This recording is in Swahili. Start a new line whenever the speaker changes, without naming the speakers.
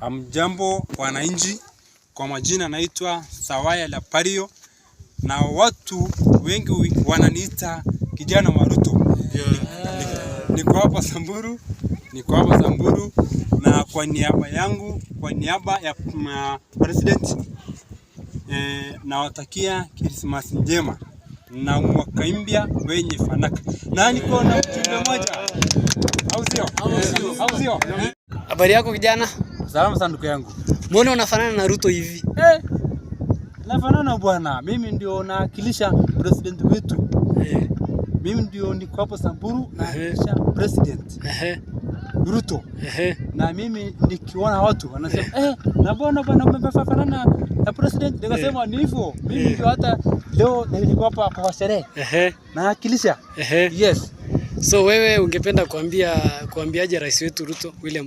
Hamjambo wananchi, kwa majina naitwa Sawaya Lapario na watu wengi wananiita kijana wa Ruto. Niko hapa Samburu, niko hapa Samburu na kwa niaba yangu, kwa niaba ya president, nawatakia Krismasi njema na mwaka mpya wenye fanaka, na niko na ujumbe moja, au sio? Au sio?
Habari yako, kijana?
Salama sana, ndugu yangu.
Mbona unafanana na Ruto hivi?
Eh, nafanana bwana, mimi ndio naakilisha president wetu. Mimi ndio niko hapo Samburu naakilisha president Ruto. Na mimi nikiona watu wanasema, "Eh, na mbona bwana umefanana na president?" Nikasema ni hivyo. Mimi ndio hata leo nilikuwa hapa kwa sherehe. Naakilisha. Yes.
So wewe ungependa kuambiaje rais wetu Ruto William?